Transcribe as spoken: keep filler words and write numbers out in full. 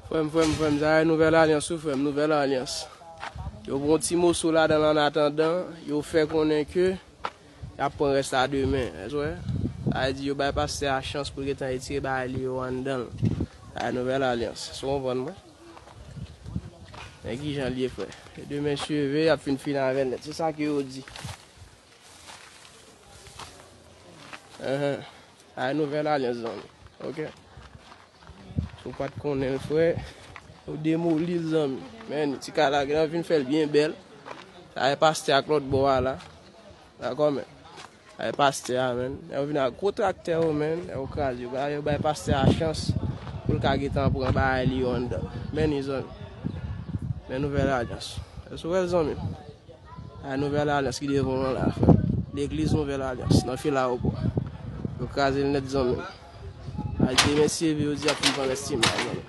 Frè m, frè m, frè m, sa e nouvèl alyans wi, frè m, nouvèl alyans. Yo pran yon ti moso ladan l annatandan, yo fè konnen ke y ap pran rès la demen. Èske w wè? Sa vle di yo bay pastè a chans pou l gentan retire bagay li yo anndan l. Sa e nouvèl alyans. Èske w konprann mwen? Men kijan l ye, frè. E demen si Dye vle, y ap fin fini avè l nèt. Se sa ke yo di. Enhen. Sa e nouvèl alyans, zanmi. Oke. Si w pa t konnen l, frè, yo demoli l, zanmi. Men, ti kay la, genlè yo vin fè l byen bèl. Sa e pastè ak lòt bò a la. Dakò, men. Sa e pastè a, men. Yo vin ak gwo traktè yo, men. Yo kraze. Yo bay, yo bay pastè a chans pou l ka gentan pran bagay li yo anndan. Men, zanmi. Men nouvèl alyans. Èske w wè l, zanmi? A nouvèl alyans ki devan w la, frè. Legliz nouvèl alyans, nan fil ayewopò. Yo kraze l nèt, zanmi. Al demen si Dye vle, yo di y ap fin pran rès ti mal, zanmi.